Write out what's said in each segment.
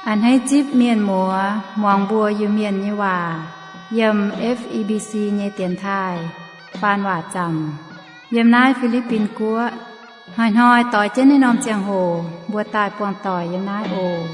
A'hneiv zipv mienh muoz muangx mbuo Iu-Mienh nyei waac yiem F E B C nyei dienx taaih faan waac zaamc yiem naaiv Fi^li^bin Guoqv. Hnoi-hnoi doix jienv naaiv norm ziangh hoc mbuo daaih buangh doic yiem naaiv oc.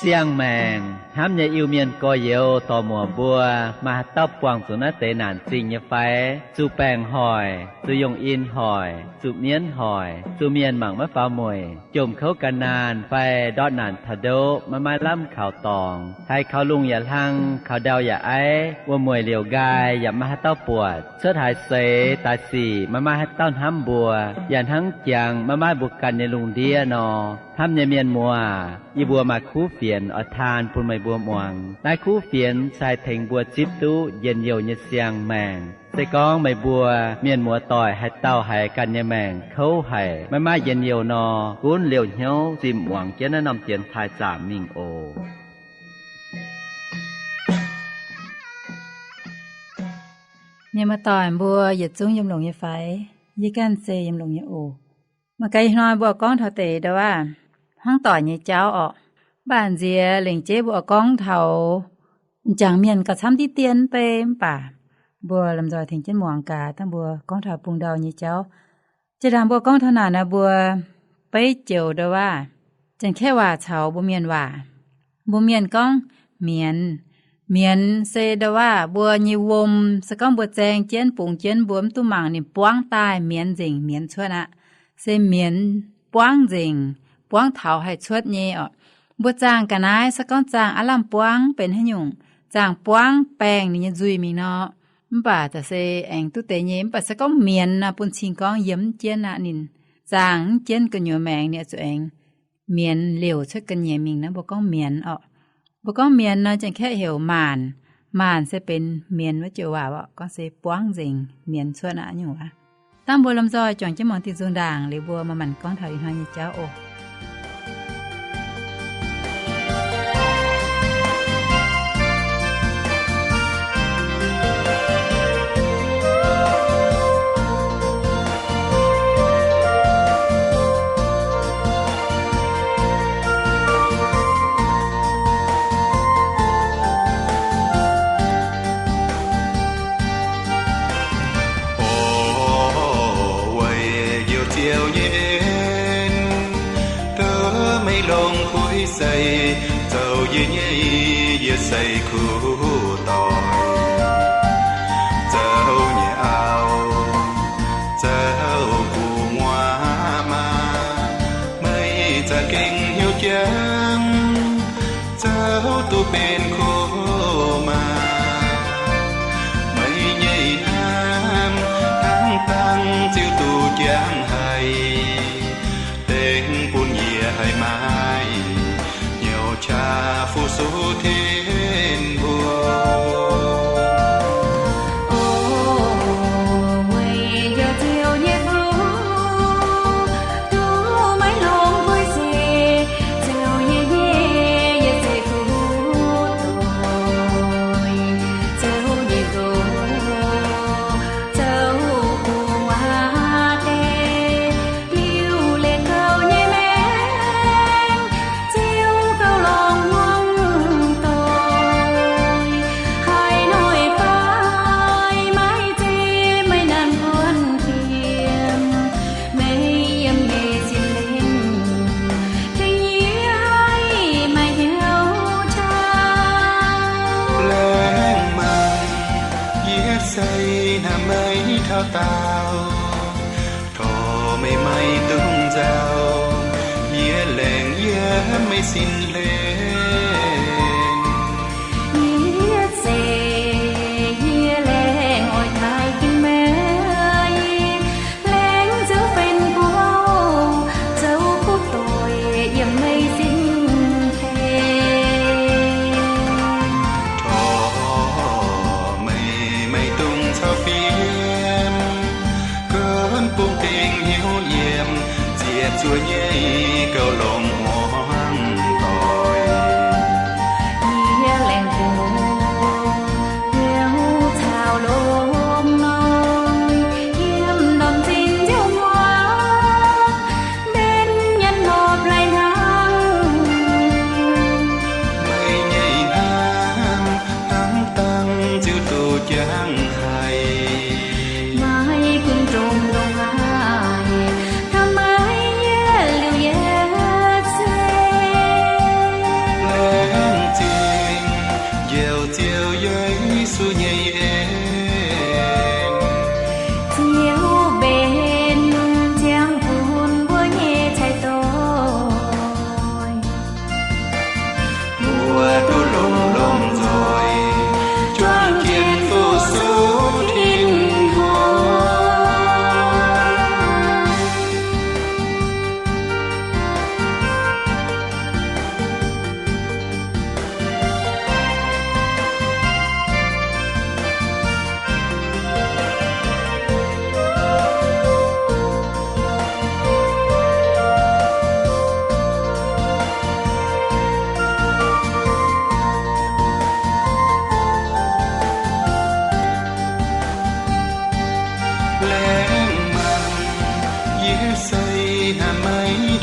Siang-maengc hnamv nyei Iu-Mienh gorx-youz dorc-muoc mbuo, maaih haaix dauh buangh zuqc naaiv deix naanc zingh nyei fai? Zuqc baengc hoic, zuqc yungh in hoic, zuqc mienv hoic, zuqc mienh mangc maiv faaux mueic, jomc kouv gan naanh fai ndortv naanc taux ndoqv maiv maaih lamh kaux dorngx, haiz kaux lungh yaac hlang, kaux ndau yaac aiv, wuom-mueic liouc nqaai yaac maiv maaih haaix dauh buatc, cuotv haaix seix daaih sic maiv maaih haaix dauh hnamv mbuo, yaac hnangv jangx maiv maaih mbuo ganh nyei lungh ndiev nor. Hnamv nyei mienh muoz, yie mbuo maaih kuv fienx oix taan bun meih mbuo muangx. Naaiv kuv fienx se haih tengx mbuo zipv duqv njien-youh nyei siang-maengc. Se gorngv meih mbuo mienh muoz-doic haaix dauh haiz ganh nyei maengc kouv haic, maiv maaih njien-youh nor, gunv liouh hnyouv zimh muangx jienv naaiv norm dienx taaih zaamc mingh oc. Mienh muoz-doic mbuo yietc zungv yiem longx nyei fai? Yie ganh se yiem longx nyei oc. Mangc gaax ih hnoi mbuo gorngv taux deix ndau wuov hnangv doic nyei jauv orqc. Mv baac nziex lengc jeiv mbuo oix gorngv taux m'jangc mienh gauh camv diqv dien bei, mv baac mbuo lomh nzoih tengx jienv muangx gaax, dangh mbuo gorngv taux bung ndau nyei jauv. Jiex ndaangc mbuo gorngv taux naaic nor, mbuo beiv joux ndau wuov Janx-Kaeqv waac caux mbuo Mienh waac. Mbuo Mienh gorngv mienz. Mienz se ndau wuov mbuo nyei wuom, se gorngv mbuo zaeng jienv, bungx jienv, mbuo mv duqv mangc ninh buangv daaih mienz nzengc, mienz cuotv aqv. Se mienz buangv nzengc, buangv taux haih cuotv nyei orqc. Mbuo zaangh ga'naaiv se gorngv zaangh aav lamh buangv benx haaix nyungc, zaangh buangv baengh ninh nyei nzuih mingh nor, mv baac za'gengh se aengx duqv deix nyei. Mv baac se gorngv mienz nor, bun cing gorngv yiem mv jienv aqv. Ninh zaangh mv jienv gu'nyuoz maengx, ninh oix zuqc aengx mienz liouc cuotv ga'nyiec mingh nor, mbuo gorngv mienz orqc. Mbuo gorngv mienz nor, Janx-Kaeqv heuc maanc. Maanc se benx mienz wuov joux waac orqc, gorngv se buangv nzengc, mienz cuotv aqv nyungc aqv. Dangh mbuo lomh nzoih juangc jienv muangx diuh nzung ndaangc liuz, mbuo manc-manc gorngv taux ih hnoi nyei jauv oc. Orv, weic njoux Ziouv nyei en, duqv meih longx kuiv seix, zoux yie nyei yietc seix kuv doic. Zoux nyei auv, zoux gu'nguaaz maa, meih za'gengh hnyouv jangx, zoux duqv benx kuv maa. Meih nyei hnamv hnangv dangh ziouc duqv jangx haic, dengv bun yie haih maaih hnyouv qaqv fu-sux Tin-Hungh. O, weic njoux Ziouv nyei fuqv, duqv maiv longx kuiv seix, zoux yie nyei yietc seix kuv doic. Zoux nyei nqox, zoux gu'nguaaz deix, liuc leiz gauh nyei maengx, ziouc gauh lorngx hmuangv doic. Haaix noic fai maiv zeiz meih naanc buonv qiemx, meih yiem nyei sin lengh, tengx yie haih maaih hnyouv qaqv. Laengz mangc yie se hnamv meih taux daauh, tov meih maiv dungx nzauh, yie laengz yiem meih sin lengh. Yietc seix yie laengz oix taaih ginv meih, laengz zoux benx buov, zoux kuv doic yiem meih sin tengx. Tov meih maiv dungx caux fiem, gunv bung dingc hnyouv yiem, ziepc zuoqv nyei gauh longx hmuangv doic.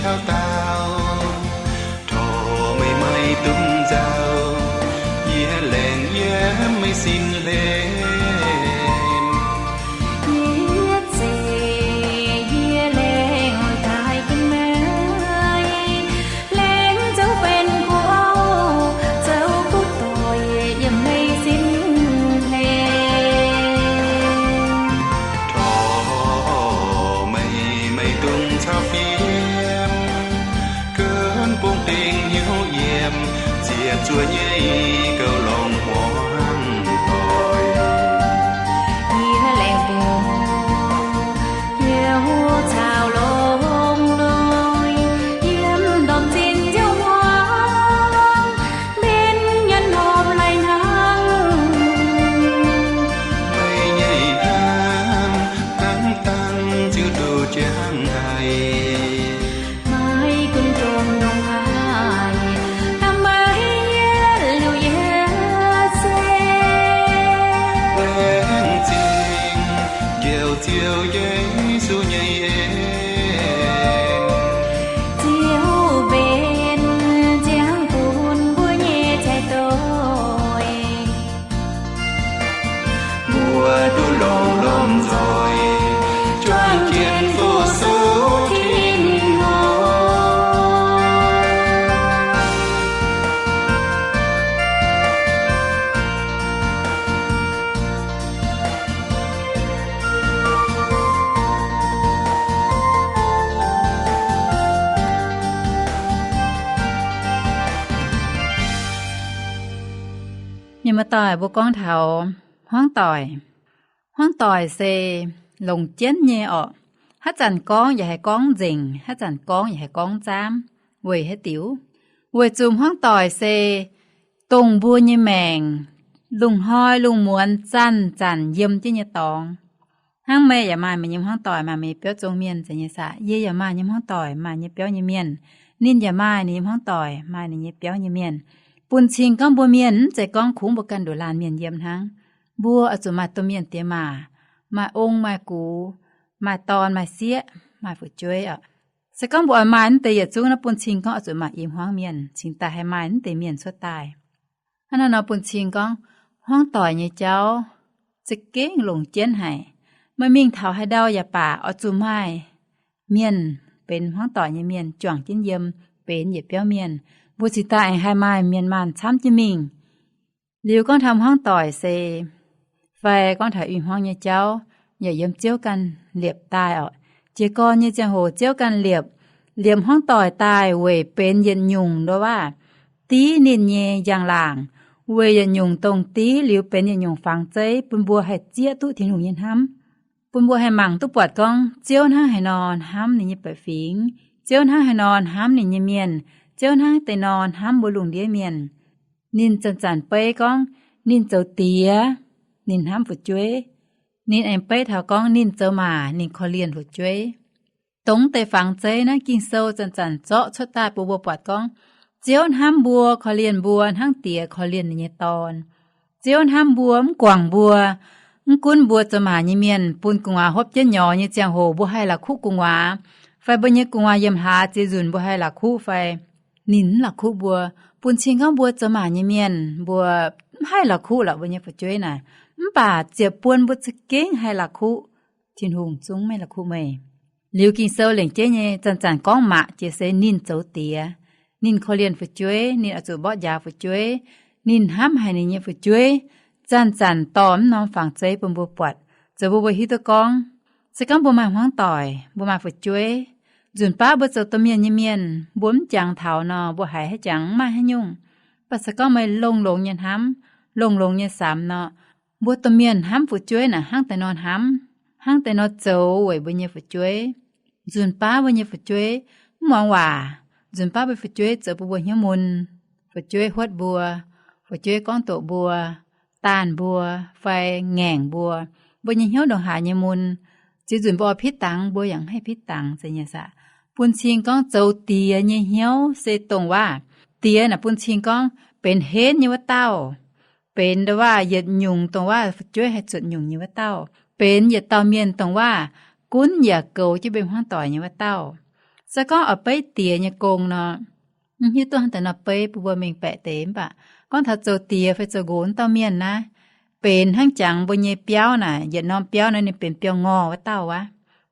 Dauh dauh, torc meih maaih dungz nzauh, yie laengz yiem meih sin hlen. Yie zeiz yie laengz taaih jienv meih, laengz zoux benx kuv, zoux kuv doic yiem meih sin hlen. Torc meih maaih dungz caux fiem, gunv bung dingc hnyouv yiem, ziec zuoqv nyei gauh longc hmuangv doic. Yie laengz bung hnyouv caux longx noic, yiem ndorm zinh nziouv hmuangv, mbenc nyanc horpc lai hnangv. Meih nyei hnamv hnangv dangh ziouc duqv jangx haic. Maiv gunv dongh ndongc haaix, hnamv meih yietc liuz yie se laengz zingh njoux Ziouv Yesu nyei en. Ziouv mbenc ziangx bun mbuo nyei cai doic, mbuo duqv longx lomh nzoih juangc jienv fu-sux Tin-Hungh. Mienh muoz-doic, mbuo gorngv taux hmuangv doic. Hmuangv doic se longc jienv nyei orqc. Haaix zanc gorngv yaac haih gorngv nzengc, haaix zanc gorngv yaac haih gorngv zaamv. Weic haaix diuc? Weic zuqc hmuangv doic se dongh mbuo nyei maengc lungh hnoi lungh muonz zanc-zanc yiem jienv nyei dorngx. Hnangv meih yaac maaih meih nyei hmuangv doic, maaih meih nyei biauv zong mienh, zeiz nyei saah? Yie yaac maaih nyei hmuangv doic, maaih nyei biauv nyei mienh. Ninh yaac maaih ninh nyei hmuangv doic, maaih ninh nyei biauv nyei mienh. Bun cing gorngv mbuo mienh mv zeiz gorngv kungx mbuo ganh nduqc laanh mienh yiem hnangv. Mbuo oix zuqc maaih domh mienh diex maac, maaih ong maaih gux, maaih dorn maaih sieqv, maaih fu'jueiv oc. Se gorngv mbuo oix maaih mv deix yietc zungv naaiv, bun cing gorngv oix zuqc maaih i hmuangv mienh cingx daaih haih maaih mv deix mienh cuotv daaih. Hnangv naaiv nor bun cing gorngv hmuangv doic nyei jauv za'gengh longc jienv haic. Meih mingh taux haaix ndau yaac baac oix zuqc maaih mienh benx hmuangv doic nyei mienh juangc jienv yiem, benx yietc biauv mienh. Mbuo cingx daaih aengx haih maaih mienh maanh camv jienv mingh. Liuz gorngv taux hmuangv doic se, fai gorngv taux i hmuangv nyei jauv, yaac yiem Ziouv ganh liepc daaih orqc. Jiez gorn nyei ziangh hoc Ziouv ganh liepc, liepc hmuangv doic daaih weic benx yietc nyungc nduov waac div ninh nyei njang-laangc, weic yietc nyungc dongh div liuz benx yietc nyungc fangx zeiv bun mbuo haih zieqv duqv Tin-Hungh nyei hnamv, bun mbuo haih mangc duqv buatc gorngv Ziouv hnangv haaix nor hnamv ninh nyei baeqc fingx, Ziouv hnangv haaix nor hnamv ninh nyei mienh, Ziouv hnangv deix nor hnamv mbuo lungh ndiev mienh. Ninh zanc-zanc beiv gorngv ninh zoux diex, ninh hnamv fu'jueiv. Ninh aengx beiv taux gorngv ninh zoux maac, ninh korv-lienh fu'jueiv. Dongh deix fangx zeiv naaiv Ging-Sou zanc-zanc zorqv cuotv daaih bun mbuo buatc gorngv Ziouv hnamv mbuo, korv-lienh mbuo hnangv diex korv-lienh ninh nyei dorn. Ziouv hnamv mbuo, mv guangc mbuo. Mv gunv mbuo zoux maac nyei mienh bun gu'nguaaz hopv jienv nyorx nyei ziangh hoc mbuo haih la'kuqv gu'nguaaz, fai mbuo nyei gu'nguaaz yiem hlaax ziex nzunc mbuo haih la'kuqv fai, ninh mv la'kuqv mbuo. Bun cing gorngv mbuo zoux maac nyei mienh mbuo mv haih la'kuqv lorqc mbuo nyei fu'jueiv naaic, mv baac ziepc buon mbuo za'gengh haih la'kuqv. Tin-Hungh zungv maiv la'kuqv meih. Liuz Ging-Sou lengc jeiv nyei zanc-zanc gorngv maac jiex se ninh zoux diex, ninh korv-lienh fu'jueiv, ninh oix zuqc mborqv njaaux fu'jueiv, ninh hnamv haic ninh nyei fu'jueiv, zanc-zanc dorh mv norm fangx zeiv bun mbuo buatc, zoux bun mbuo hiuv duqv gorngv, se gorngv mbuo maaih hmuangv doic, mbuo maaih fu'jueiv, nzunc baav mbuo zoux domh mienh nyei mienh, mbuo mv jangx taux nor, mbuo haiz haaix jangx mv maaih haaix nyungc. Mv baac se gorngv meih longx-longx nyei hnamv, longx-longx nyei samx nor, mbuo domh mienh hnamv fu'jueiv naaic hnangv deix nor hnamv, hnangv deix nor zoux weic mbuo nyei fu'jueiv. Nzunc baav mbuo nyei fu'jueiv mv muangx waac, nzunc baav mbuo fu'jueiv zoux bun mbuo hnyouv mun, fu'jueiv huotv mbuo, fu'jueiv gorngv doqc mbuo, daanh mbuo, fai ngaengc mbuo, mbuo nyei hnyouv ndongc haaix nyei mun, ziex nzunc mbuo oix pitv dangx mbuo yaac mv haih pitv dangx, zeiz nyei saah? Bun cing gorngv zoux diex nyei hnyouv se dongh waac diex naaic bun cing gorngv benx henv nyei wuov dauh, benx nduov waac yietc nyungc dongh waac fu'jueiv haih zuotc nyungc nyei wuov dauh, benx yietc dauh mienh dongh waac gunv yaac goux jienv mbuo hmuangv doic nyei wuov dauh. Se gorngv oix beiv diex nyei gong nor, mv hiuv duqv hnangv deix nor beiv bun mbuo mengh baeqc deix. Mv baac gorngv taux zoux diex fai zoux nqox wuov dauh mienh naaiv, benx hnangv jangx mbuo nyei biauv naaic. Yietc norm biauv naaiv ninh benx biauv-ngorh wuov dauh aqv.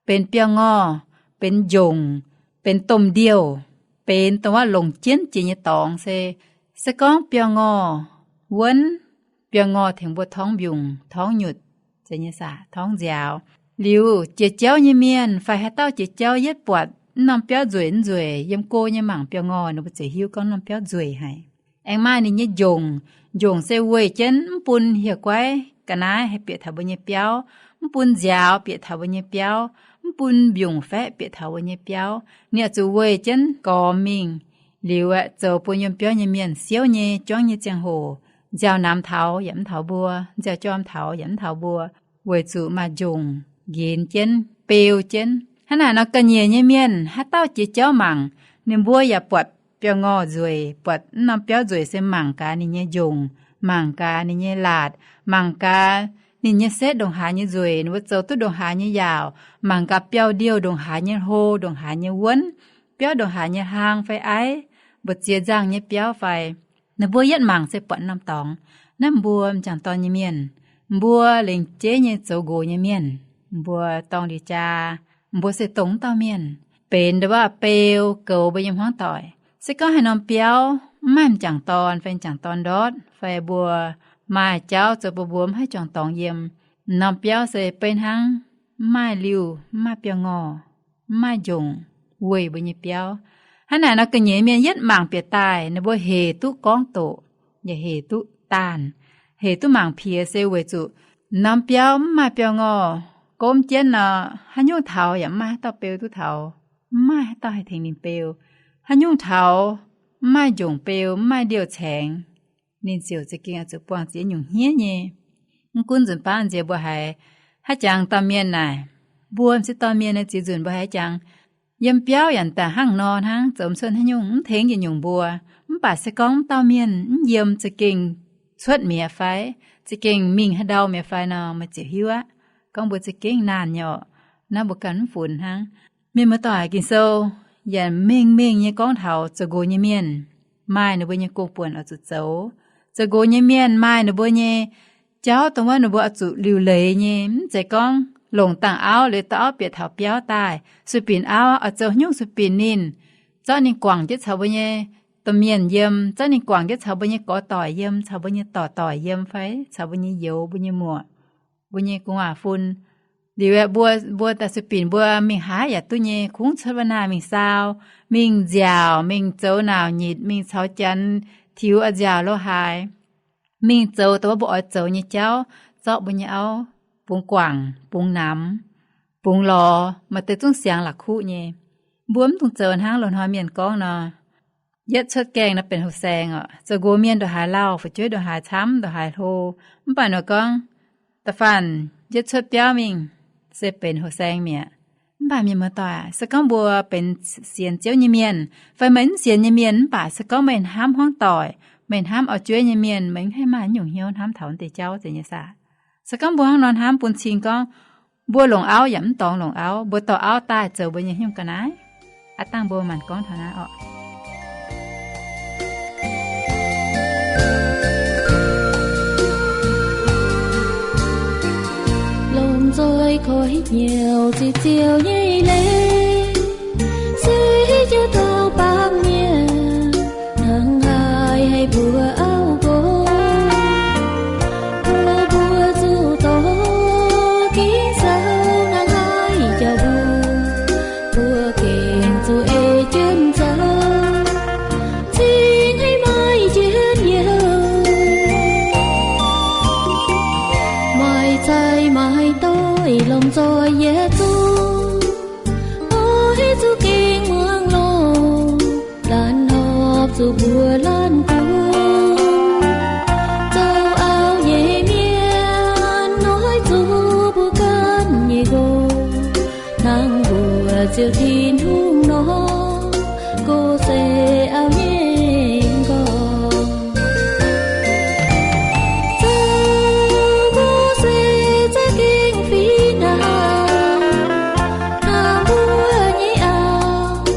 Benx biauv-ngorh, benx njongc, benx domh ndiouh, benx dongh wuov longc jienv jiex nyei dorngx se, se gorngv biauv-ngorh wuonv, biauv-ngorh tengx mbuo torngv mbiungc, torngv nyutc, zeiz nyei saah, torngv nziaaux. Liuz jiex jauv nyei mienh fai haaix dauh jiex jauv yietv buatc mv norm biauv nzueic mv nzueic, yiem go nyei mangc biauv-ngorh ninh mbuo ziouc hiuv gorngv norm biauv nzueic haic. Aengx maaih ninh nyei njongc. Njongc se weih jienv mv bun hieh guaiv ga'naaiv haih bieqc taux mbuo nyei biauv, mv bun nziaaux bieqc taux mbuo nyei biauv, mv bun mbiungc-faeqv bieqc taux mbuo nyei biauv. Ninh oix zuqc weih jienv gormx mingh. Liuz aeqv, zoux bun yiem biauv nyei mienh siouv nyei, juangv nyei ziangh hoc, nziaaux namx taux yaac mv taux mbuo, nziaaux jorm taux yaac mv taux mbuo, weic zuqc maaih njongc nqenx jienv, beu jienv. Hnangv naaic nor ga'nyiec nyei mienh haaix dauh jiex jauv mangc, ninh mbuo yaac buatc biauv-ngorh nzueic, buatc mv norm biauv nzueic se mangc gaax ninh nyei njongc, mangc gaax ninh nyei laatc, mangc gaax ninh nyei setv ndongc haaix nyei nzueic, ninh mbuo zoux duqv ndongc haaix nyei yaauc, mangc gaax biauv-ndiouh ndongc haaix nyei hlo, ndongc haaix nyei wuonv, biauv ndongc haaix nyei hlang fai aiv, mbu'ziex nzangh nyei biauv fai. Ninh mbuo yietv mangc se buatc norm dorngx. Naaiv mbuo m'jangc dorn nyei mienh, mbuo lengc jeiv nyei zoux nqox nyei mienh, mbuo dorng liuz jaa, mbuo se dongh wuov dauh mienh. Benx ndongc wuov beu goux mbuo nyei hmuangv doic. Se gorngv haaix norm biauv mv maaih m'jangc dorn fai m'jangc dorn ndortv fai mbuo maaih jauv zoux bun mbuo mv haih juangc dorngx yiem, norm biauv se beiv hnangv mv maaih liuh, mv maaih biauv-ngorh, mv maaih njongc weih mbuo nyei biauv. Hnangv naaic nor ga'nyiec mienh yietv mangc bieqc daaih ninh mbuo hec duqv gorngv doqc, yaac hec duqv daanh, hec duqv mangc piex se weic zuqc norm biauv mv maaih biauv-ngorh gomv jienv nor, haaix nyungc taux yaac mv maaih haaix dauh beu duqv taux, mv maaih haaix dauh haih tengx ninh beu. Haaix nyungc taux mv maaih njongc beu, mv maaih ndiouh caengx, ninh ziouc za'gengh oix zuqc buangh ziex nyungc hniev nyei. Mv gunv nzunc baav nziex mbuo haiz haaix jangx dauh mienh naaic, mbuo m'sieqv dorn mienh nyei ziex nzunc mbuo haiz jangx yiem biauv yaac daaih hnangv nor hnangv, zoux cuotv haaix nyungc mv tengx yietc nyungc mbuo. Mv baac se gorngv wuov dauh mienh mv yiem za'gengh cuotv mi'aqv fai, za'gengh mingh haaix ndau mi'aqv fai nor, meih ziouc hiuv aqv. Gorngv mbuo za'gengh naanh nyei orqc, naaiv mbuo ganh mv funx hnangv. Mienh muoz-doic, Ging-Sou yaac mengh mengh nyei gorngv taux zoux nqox nyei mienh maaih ninh mbuo nyei gong-buonc oix zuqc zoux. Zoux nqox nyei mienh maaih ninh mbuo nyei jauv dongh wuov ninh mbuo oix zuqc liuc leiz nyei. Mv zeiz gorngv longc dangh auv liuz dorh auv bieqc taux biauv daaih, sueih binc auv oix zoux haaix nyungc sueih binc ninh, zorqv ninh guangc jienv caux mbuo nyei domh mienh yiem, zorqv ninh guangc jienv caux mbuo nyei gorx doic yiem, caux mbuo nyei dorc doic yiem fai caux mbuo nyei youz, mbuo nyei muoc, mbuo nyei gu'nguaaz fun. Liuz aeqv, mbuo, mbuo daaih sueih binc mbuo mingh haaix yaac duqv nyei, kungx cuotv wuov naaic mingh saau, mingh nziaauc, mingh zoux nauc nyitc, mingh caux janx tiux a'nziaauc lo haaix, mingh zoux dongh wuov mbuo oix zoux nyei jauv, zorqv mbuo nyei auv bungx guangc, bungx namx, bungx lorz, maaih deix zungv siangx la'kuqv nyei. Mbuo mv dungx zoux hnangv loz-hnoi mienh gorngv nor, yietv cuotv gaengh nor benx houh saeng orqc. Zoux nqox mienh ndongc haaix lauh, fu'jueiv ndongc haaix camv, ndongc haaix hlo, mv baac nor gorngv, da'faanh yietv cuotv biauv mingh se benx houh saeng mi'aqv. Mv baac mienh muoz-doic, se gorngv mbuo benx sienx Ziouv nyei mienh, fai meih mv sienx nyei mienh, mv baac se gorngv meih hnamv hmuangv doic, meih hnamv auv-jueiv nyei mienh, meih mv haih maaih nyungc hnyouv hnamv taux naaiv deix jauv, zeiz nyei saah? Se gorngv mbuo hnangv nor hnamv bun cing gorngv, mbuo longc auv yaac mv dorngx longc auv, mbuo dorh auv daaih zoux mbuo nyei hnyouv ga'naaiv. Aav dangh mbuo maanc gorngv taux naaiv orqc. Lomh nzoih koi hnyouv ziqc ziouc nyei leiz, se hiuv duqv taux baamh mienh hnangv haaix haih mbuox auv nqox, bun mbuo zuqc dorh Ging-Sou hnangv haaix jauv mbuo, mbuo gengh zuqc ei jienv zoux, cingx haiz maaih jienv youz. Maaih zaaix maaih doix lomh nzoih yietc zungv, oix zuqc gengh muangx loz, laanh horpc zuqc mbuox laanh gunv. Zoux auv nyei mienh oix zuqc mbuo ganh nyei nqox, hnangv mbuox Ziouv Tin-Hungh nor, nqox se auv nyei nqorngv. Zoux nqox se za'gengh fih hnangv, hnangv mbuo nyei auv.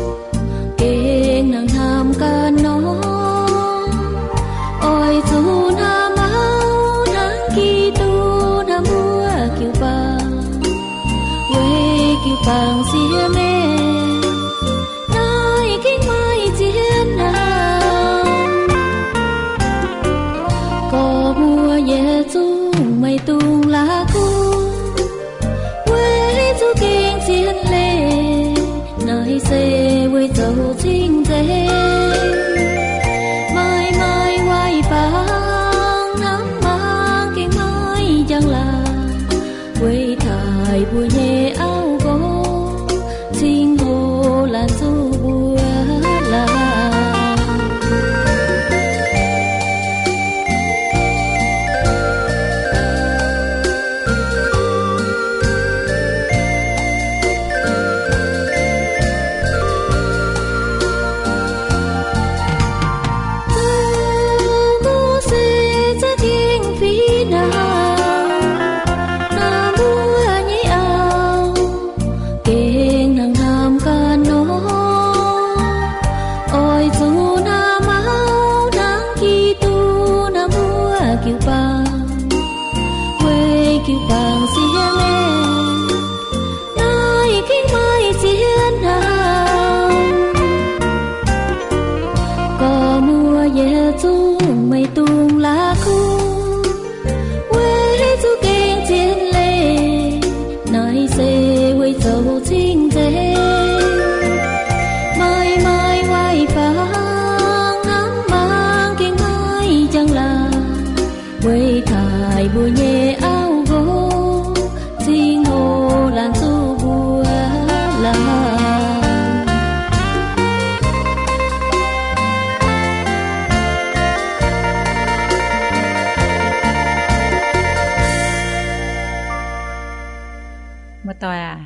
Zungv meih dungx la'kuqv weic zuqc gengh zien leiz, naaiv se weic zoux cing-nzengc. Maaih maaih waaic fangx hnamv mangc gengh maaih jangx-laangc, weic taaih mbuo nyei auv nqox cing-nqox laanh zuqc mbuo laanh. Muoz-doic aac,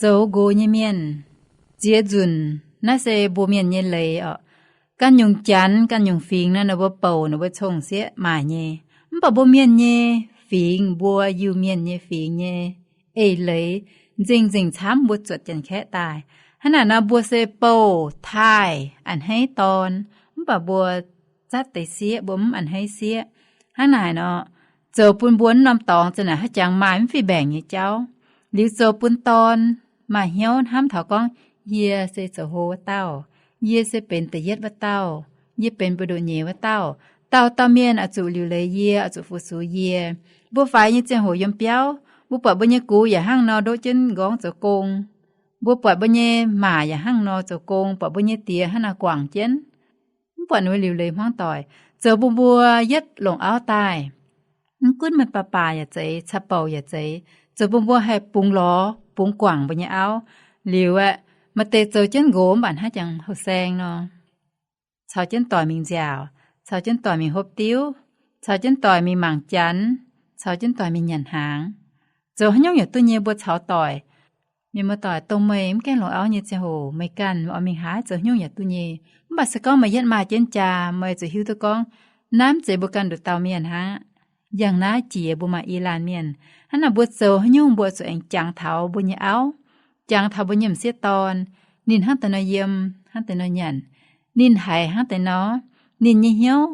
zoux nqox nyei mienh, ziex nzunc naaiv se mbuo mienh nyei leiz oc. Ganh nyungc janx, ganh nyungc fingx naaiv, ninh mbuo bouc, ninh mbuo cong-sieqv maaih nyei. Mv baac mbuo mienh nyei fingx, mbuo Iu-Mienh nyei fingx nyei eix leiz nzengc-nzengc camv mbuo zuotc Janx-Kaeqv daaih. Hnangv naaic nor, mbuo se bouc taaih a'hneiv dorn, mv baac mbuo zatv deix sieqv, mbuo mv a'hneiv sieqv. Hnangv naaic nor, zoux bun mbuo naaiv norm dorngx za'naaic haaix jangx maaih mv fih mbaengc nyei jauv. Liuz zoux bun dorn maaih hnyouv hnamv taux gorngv, yie se zoux hlo wuov dauh, yie se benx da'yietv wuov dauh, yie benx mbu'ndongx nyeiz wuov dauh. Dauh dauh mienh oix zuqc liuc leiz yie, oix zuqc fu-sux yie. Mbuo faix nyei ziangh hoc yiem biauv, mbuo buatc mbuo nyei gux yaac hnangv nor ndoqv jienv nqorngv zoux gong. Mbuo buatc mbuo nyei maa yaac hnangv nor zoux gong, buatc mbuo nyei diex hnangv naaiv guangc jienv. Mv buatc ninh mbuo liuc leiz hmuangv doic, zoux bun mbuo yietv longc auv daaih. Mv gunv meih baac baac yaac zeiz, caqv-bouc yaac zeiz, zoux bun mbuo haih bungx lorz bungx guangc mbuo nyei auv. Liuz aeqv, maaih deix zoux jienv nqox mv baac hnangv jangx houh saeng nor, caux jienv doic mingh nziaauc, caux jienv doic mingh hopv diuv, caux jienv doic mingh mangc janx, caux jienv doic mingh nyanc hnaangx. Zoux haaix nyungc yaac duqv nyei mbuo caux doic. Mienh muoz-doic, dongh meih mv gaengh longc auv nyei ziangh hoc meih ganh oix mingh haaix zoux haaix nyungc yaac duqv nyei. Mv baac se gorngv meih yietv maaih jienv jaa, meih zuqc hiuv duqv gorngv naaiv mv zeiz mbuo ganh nduqc dauh mienh hnangv. Yangh naaiv jiex mbuo maaih i laanh mienh. Hnangv naaic mbuo zoux haaix nyungc mbuo zuqc aengx jangx taux mbuo nyei auv, jangx taux mbuo nyei m'sieqv dorn. Ninh hnangv deix nor yiem, hnangv deix nor nyanc, ninh haiz hnangv deix nor, ninh nyei hnyouv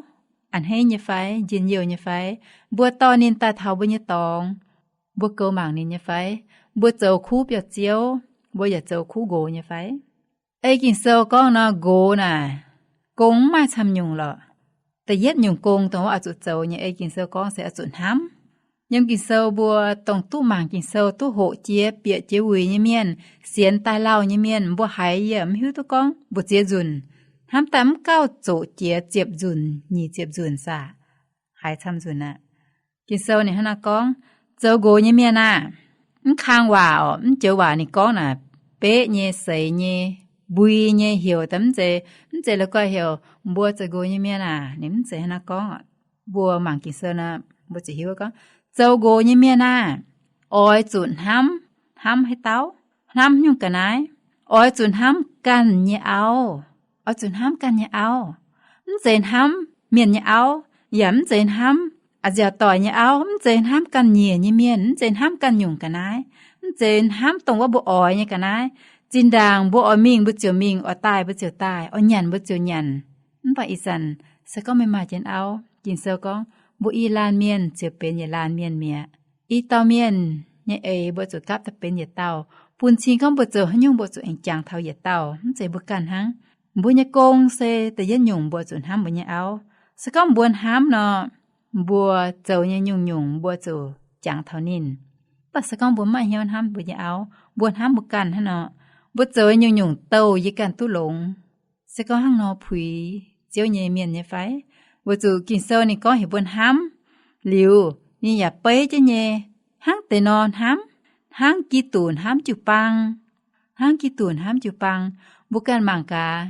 a'hneiv nyei fai, njien-youh nyei fai? Mbuo dorh ninh daaih taux mbuo nyei dorngx, mbuo goux mangc ninh nyei fai? Mbuo zoux kuv biauv-ziouv, mbuo yaac zoux kuv nqox nyei fai? Ei Ging-Sou gorngv nor, nqox naaic gong mv maaih camv nyungc lorqc. Da'yietv nyungc gong dongh wuov oix zuqc zoux nyei, ei Ging-Sou gorngv se oix zuqc hnamv. Yiem Ging-Sou mbuo dongh duqv mangc Ging-Sou, duqv hoqc jiex, bieqc jiex wuic nyei mienh, sienx daaih lauh nyei mienh, mbuo haiz yie mv hiuv duqv gorngv mbu'ziex nzunc, hnamv daaih mv gauh zoqc jiex ziepc nzunc, nyic ziepc nzunc saah, haiz camv nzunc aqv. Ging-Sou ninh hnangv naaiv gorngv, zoux nqox nyei mienh aah! Mv kang waac orqc, mv joux waac ninh gorngv naaic, beqv nyei, seix nyei, mbui nyei heuc daaih mv zeiz, mv zeiz la'guaih heuc mbuo zoux nqox nyei mienh aah! Ninh mv zeiz hnangv naaiv gorngv. Mbuo mangc Ging-Sou nor, mbuo ziouc hiuv gorngv, zoux nqox nyei mienh aah! Oix zuqc hnamv, hnamv haaix dauh? Hnamv nyungc ga'naaiv? Oix zuqc hnamv ganh nyei auv. Oix zuqc hnamv ganh nyei auv. Mv zeiz hnamv mienh nyei auv, yaac mv zeiz hnamv a'nziaauc doic nyei auv, mv zeiz hnamv ganh nyiec nyei mienh, mv zeiz hnamv ganh nyungc ga'naaiv, mv zeiz hnamv dongh wuov mbuo oix nyei ga'naaiv. Zinh ndaangc mbuo oix mingh mbuo ziouc mingh, oix daaih mbuo ziouc daaih, oix nyanc mbuo ziouc nyanc. Mv baac ih zanc se gorngv meih maaih jienv auv, Ging-Sou gorngv mbuo i laanh mienh ziouc benx yietc laanh mienh mi'aqv. I dauh mienh nyei eix mbuo zuqc gapv daaih benx yietc dauh, bun cing gorngv mbuo zoux haaix nyungc mbuo zuqc aengx jangx taux yietc dauh, mv zeiz mbuo ganh hnangv. Mbuo nyei gong se da'yietv nyungc mbuo zuqc hnamv mbuo nyei auv. Se gorngv mbuo hnamv nor, mbuo zoux nyei nyungc-nyungc mbuo zuqc jangx taux ninh. Mv baac se gorngv mbuo mv maaih hnyouv hnamv mbuo nyei auv, mbuo hnamv mbuo ganh hnangv nor, mbuo zoux nyungc-nyungc douh yie ganh duqv longx. Se gorngv hnangv nor puix Ziouv nyei mienh nyei fai? Weic zuqc Ging-Sou ninh gorngv heuc mbuo hnamv, liuz ninh yaac beiv jienv nyei, hnangv deix nor hnamv, hnangv Giduc hnamv jiu-baang, hnangv Giduc hnamv jiu-baang. Mbuo ganh mangc gaax,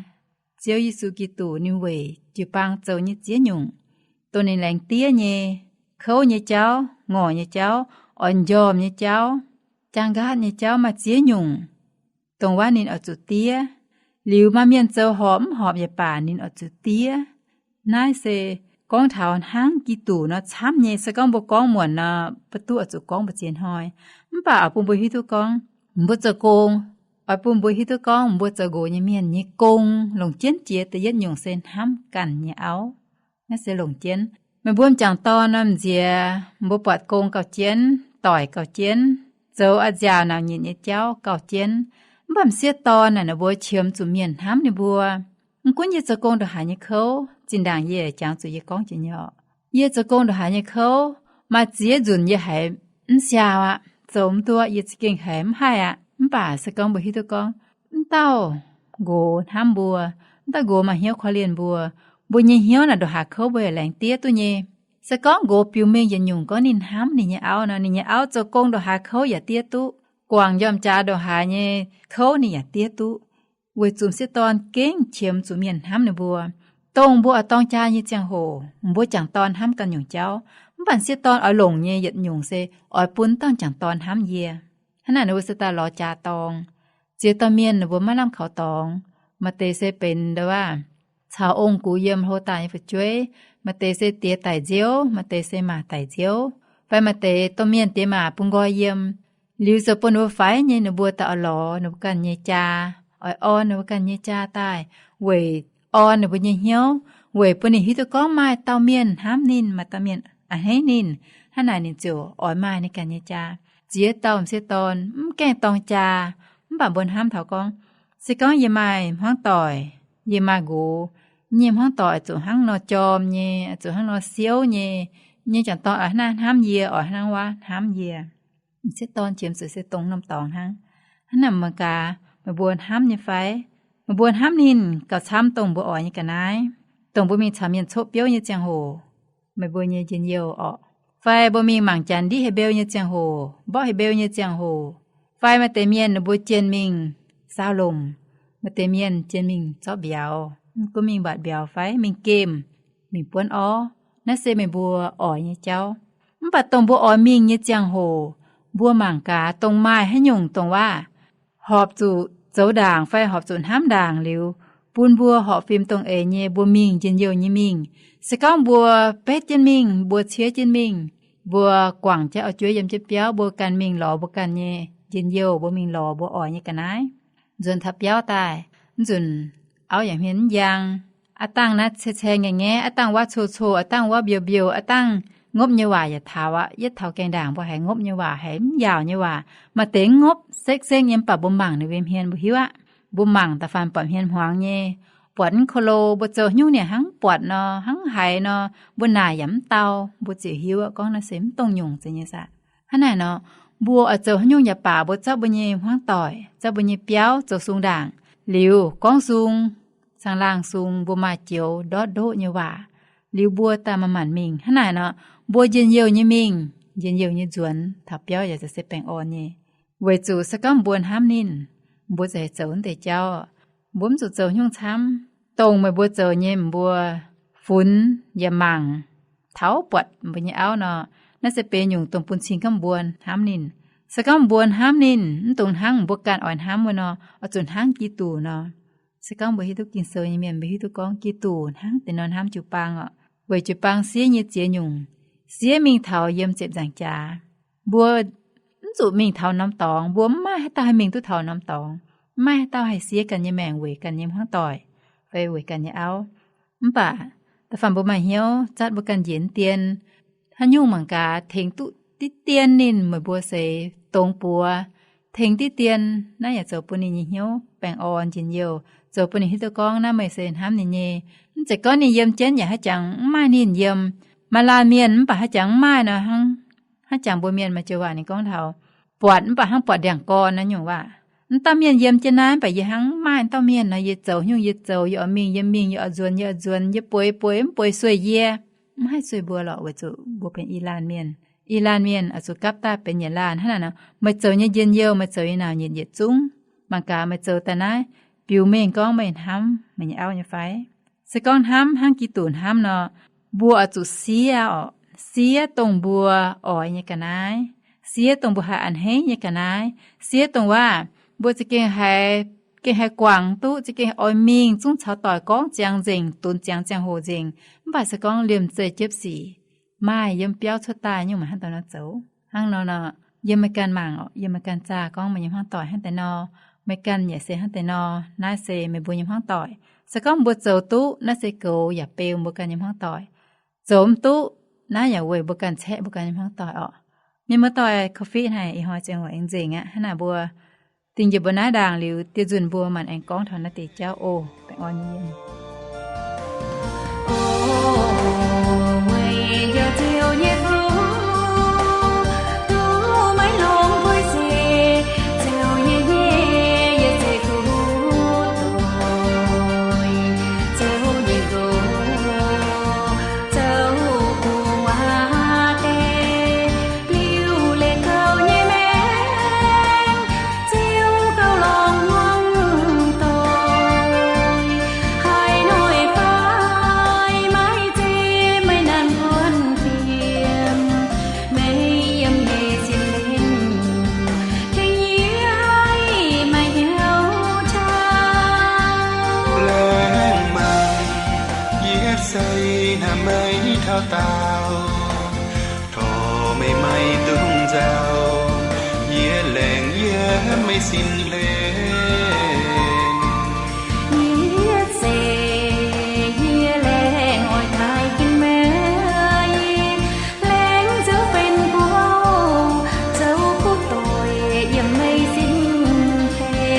Ziouv Yesu Giduc ninh weic jiu-baang zoux nyei ziex nyungc, dongh ninh laengz diev nyei, kouv nyei jauv, ngorc nyei jauv, oix njormh nyei jauv, jaang nqaatv nyei jauv, maaih ziex nyungc. Dongh wuov ninh oix zuqc diev. Liuz maaih mienh zoux horpc mv horpc yaac baac ninh oix zuqc diev. Naaiv se gorngv taux hnangv Giduc nor camv nyei. Se gorngv mbuo gorngv muonc nor, mbuo duqv oix zuqc gorngv mbu'ziex hnoi. Mv baac oix bun mbuo hiuv duqv gorngv mbuo zoux gong, oix bun mbuo hiuv duqv gorngv mbuo zoux nqox nyei mienh nyei gong longc jienv jiex da'yietv nyungc se hnamv ganh nyei auv. Naaiv se longc jienv. Meih mbuo m'jangc dorn nor, m'nziex mbuo buatc gong gauh jienv, doic gauh jienv, zoux a'nziaauc nauc nyitc nyei jauv gauh jienv. Mv baac m'sieqv dorn naaic, ninh mbuo qiemx zuqc mienh hnamv ninh mbuo. Mv gunv yie zoux gong ndongc haaix nyei kouv, zinh ndaangc yie jangx zuqc yie gorngv jiex nyei orqc, yie zoux gong ndongc haaix nyei kouv, maaih ziex nzunc yie haiz mv siaaux aqv, zoux mv duqv, yie za'gengh haiz mv haih aqv. Mv baac se gorngv mbuo hiuv duqv gorngv, mv dauh nqox hnamv mbuo, mv dauh nqox maaih hnyouv korv-lienh mbuo, mbuo nyei hnyouv naaic ndongc haaix kouv mbuo yaac laengz diev duqv nyei. Se gorngv nqox biux mengh yietc nyungc gorngv ninh hnamv ninh nyei auv nor, ninh nyei auv zoux gong ndongc haaix kouv yaac diev duqv, guangc njormh jaax ndongc haaix nyei kouv ninh yaac diev duqv. Weic zuqc m'sieqv dorn gengh qiemx zuqc mienh hnamv ninh mbuo. Dongh mbuo oix dorng jaa nyei ziangh hoc, mbuo jangc dorn hnamv ganh nyungc jauv. Mv baac m'sieqv dorn oix longc nyei yietc nyungc se oix bun dauh jangc dorn hnamv yie. Hnangv naaic ninh mbuo se daaih lorz jaa dorng. Ziex dauh mienh ninh mbuo maiv lamh kaux dorngx. Maaih deix se benx ndo waac caux ong-gux yiem hlo daaih nyei fu'jueiv, maaih deix se diex daic nziouv, maaih deix se maac daic nziouv, fai maaih deix domh mienh diex maac bun nqoi yiem. Liuz zoux bun ninh mbuo faix nyei, ninh mbuo daaih oix lorz ninh mbuo ganh nyei jaa, oix orn ninh mbuo ganh nyei jaa daaih, weic orn ninh mbuo nyei hnyouv, weic bun ninh hiuv duqv gorngv maaih dauh mienh hnamv ninh, maaih dauh mienh a'hneiv ninh. Hnangv naaic ninh ziouc oix maaih ninh ganh nyei jaa. Ziex dauh m'sieqv dorn mv gaengh dorng jaa, mv baac mbuo hnamv taux gorngv, se gorngv yie maaih hmuangv doic, yie maaih nqox, yie nyei hmuangv doic zuqc hnangv nor jorm nyei, zuqc hnangv nor siouv nyei, yie nyei jangc dorn oix hnangv naaiv hnamv yie, oix hnangv wuov hnamv yie. M'sieqv dorn qiemx zuqc se dongh norm dorngx hnangv. Hnangv naaic mangc gaax meih mbuo hnamv nyei fai? Meih mbuo hnamv ninh gauh camv dongh mbuo oix nyei ga'naaiv, dongh mbuo mingh caux mienh coqv biouv nyei ziangh hoc, meih mbuo nyei njien-youh orqc? Fai mbuo mingh mangc janx ndiqv heh mbeu nyei ziangh hoc, mborqv heh mbeu nyei ziangh hoc, fai maaih deix mienh ninh mbuo jienh mingh saau lomc, maaih deix mienh jienh mingh zorqv mbiauz, mv gunv mingh mbatc mbiauz fai mingh gemh, mingh buonv orv, naaiv se meih mbuo oix nyei jauv. Mv baac dongh mbuo oix mingh nyei ziangh hoc, mbuo mangc gaax dongh maaih haaix nyungc dongh waac horpc zuqc zoux ndaangc fai horpc zuqc hnamv ndaangc liuz, bun mbuo horpc fim dongh eix nyei mbuo mingh njien-youh nyei mingh. Se gorngv mbuo betv jienv mingh, mbuo ciev jienv mingh, mbuo guangc jienv auv-jueiv yiem jienv biauv, mbuo ganh mingh lorz mbuo ganh nyei njien-youh, mbuo mingh lorz mbuo oix nyei ga'naaiv. Nzuonx taux biauv daaih, mv nzunc auv yaac hmien mv njang. Aav dangh naaiv ceng-ceng ngaengv-ngaeqv, aav dangh wuov coh-coh, aav dangh wuov mbiouh-mbiouh, aav dangh ngopv nyei waac yaac taux aqv. Yietv taux gaengh ndaangc mbuo haiz ngopv nyei waac, haiz mv yaauc nyei waac. Maaih deix ngopv sekv-sekv nyei, mv baac mbuo mangc ninh mbuo hmien mbuo hiuv aqv. Mbuo mangc da'faanh buatc hmien hmuangx nyei, buatc mv ko lo, mbuo zoux haaix nyungc ninh hnangv mv buatc nor, hnangv mv haiz nor, mbuo naaic yaac mv dau, mbuo ziouc hiuv aqv gorngv naaiv se mv dongh nyungc zeiz nyei saah. Hnangv naaic nor, mbuo oix zoux haaix nyungc yaac baac, mbuo zorqv mbuo nyei hmuangv doic, zorqv mbuo nyei biauv zoux sung ndaangc. Liuz gorngv sung, caangh laangh sung, mbuo maaih joux ndortv ndoqv nyei waac. Liuz mbuo daaih manc-manc mingh. Hnangv naaic nor, mbuo njien-youh nyei mingh, njien-youh nyei nzuonx, taux biauv yaac se baengh orn nyei. Weic zuqc se gorngv mbuo hnamv ninh, mbuo ziouc haih zoux naaiv deix jauv. Mbuo mv zuqc zoux haaix nyungc camv. Dongh meih mbuo zoux nyei, mbuo funx yaac mangc taux buatc mbuo nyei auv nor, naaiv se benx nyungc dongh bun cing gorngv mbuo hnamv ninh. Se gorngv mbuo hnamv ninh mv dungx hnangv mbuo ganh oix hnamv wuov nor, oix zuqc hnangv Giduc nor. Se gorngv mbuo hiuv duqv Ging-Sou nyei mienh, mbuo hiuv duqv gorngv Giduc hnangv deix nor hnamv jiu-baang oc. Weic jiu-baang siev nyei ziex nyungc, siev mingh taux yiem ziepc nzaangc jaax. Mbuo mv zuqc mingh taux norm dorngx, mbuo mv maaih haaix dauh haih mingh duqv taux norm dorngx. Mv maaih haaix dauh haih siev ganh nyei maengc weic ganh nyei hmuangv doic fai weic ganh nyei auv. Mv baac da'faanh mbuo maaih hnyouv zatv mbuo ganh njiec dien, haaix nyungc mangc gaax tengx duqv diqv dien ninh, meih mbuo seix dongz buoz, tengx diqv dien, naaiv yaac zoux bun ninh nyei hnyouv baengh orn njien-youh, zoux bun ninh hiuv duqv gorngv naaiv meih se hnamv ninh nyei. Mv zeiz gorngv ninh yiem jienv yaac haaix jangx mv maaih ninh yiem. Maaih laanh mienh mv baac haaix jangx mv maaih nor hnangv. Haaix jangx mbuo mienh maaih joux waac ninh gorngv taux, buatc mv baac hnangv buatc ndiangx-gorn naaiv nyungc waac. Mv dauh mienh yiem jienv naaiv mv baac yie hnangv mv maaih, mv dauh mienh nor yie zoux haaix nyungc yie zoux, yie oix mingh yie mingh, yie oix nzuonx yie oix nzuonx, yie bueix bueix mv bueix sueih yie. Mv haih sueih mbuo lorqc, weic zuqc mbuo benx i laanh mienh. I laanh mienh oix zuqc gapv daaih benx yietc laanh. Hnangv naaic nor, meih zoux nyei njien-youh, meih zoux nyei nauc nyietc yietc zungv, mangc gaax meih zoux daaih naaiv biux mengh gorngv meih hnamv meih nyei auv nyei fai? Se gorngv hnamv hnangv Giduc hnamv nor, mbuo oix zuqc siev oc, siev dongh mbuo oix nyei ga'naaiv, siev dongh mbuo haih a'hneiv nyei ga'naaiv, siev dongh waac mbuo za'gengh haiz, gengh haih guangc duqv, za'gengh oix mingh zungv caux doic gorngv ziangx nzengc, dunx ziangx ziangh hoc nzengc. Mv baac se gorngv liemh zeih jiepv sic maaih yiem biauv cuotv daaih nyungc maaih hnangv daaih nor zoux. Hnangv nor nor, yie meih ganh mangc oc, yie meih ganh zaah gorngv meih nyei hmuangv doic hnangv daaih nor, meih ganh yaac se hnangv daaih nor, naaiv se meih mbuo nyei hmuangv doic. Se gorngv mbuo zoux duqv, naaiv se goux yaac beu mbuo ganh nyei hmuangv doic. Zoux mv duqv, naaiv yaac weic mbuo ganh caeqv mbuo ganh nyei hmuangv doic oc. Mienh muoz-doic, covid haic, ih hnoi ziangh hoc aengx nzengc aqv. Hnangv naaic mbuo Dingh njiec mbuo naaiv ndaangc liuz, dieh nzunc mbuo maanc aengx gorngv taux naaiv deix jauv oc. Laengz mangc yie se hnamv meih taux daauh, tov meih maaih dungx nzauh, yie laengz yie meih sin hlen. Yie zeiz yie laengz oix taaih ginv meih, laengz zoux benx guv, zoux guv doic yiem meih sin hlen.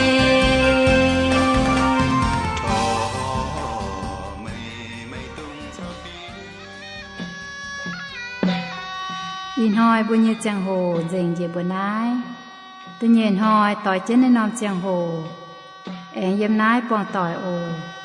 Ih hnoi mbuo nyei ziangh hoc nzengc njiec mbuo naaiv. Da'nyeic hnoi doix jienv naaiv norm ziangh hoc aengx yiem naaiv buangh doic oc.